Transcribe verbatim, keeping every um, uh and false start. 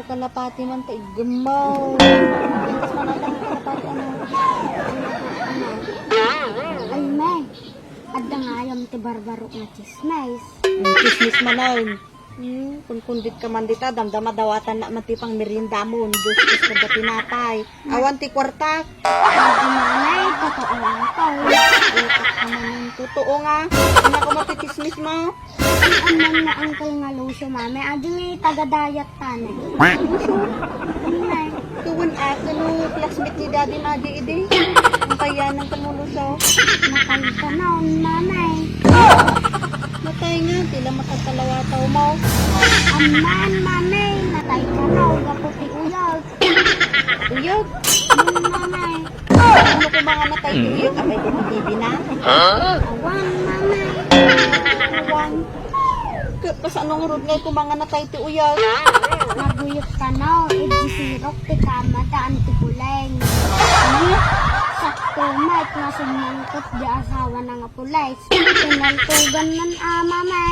Kalapati man ta iggemmaw. Kalapati, ano? Ay, may. Adda nga ayam ti barbaro nga chismis. Mm, chismis manen. Hmm, kunkundit ka man dita, damdama dawatan na man ti pangmeriendamon. Diyos, Diyos, kada tinapay. Awan ti kuarta. Ay, manay, totoo lang to. Utak ka man, totoo nga. Ano ko mo ti chismis mo? Ang amon nga uncle nga Lucio, mami, adi taga-diet ta na. Lucio? Mami. Kawan akin, no, classmate ni Daddy Madi, idi. Ang payanan ka mo, Lucio. Nakalitan na, mami. Matay nga, tila makagkalawataw mo. Aman, mami, natay ka na, gapu ti uyag. Uyag? Aman, mami. Ano ko mga natay ti uyag? Abay, di bibi na. Awan, mami. Awan. Ka-, kasano nga rod nga ito mga natay ti uyag? Naguyot ka na, edi sirok ti kama daan ti puleng. Sakto met nga sumangkot di asawa na nga pulis. Pinaltugan man a, mami.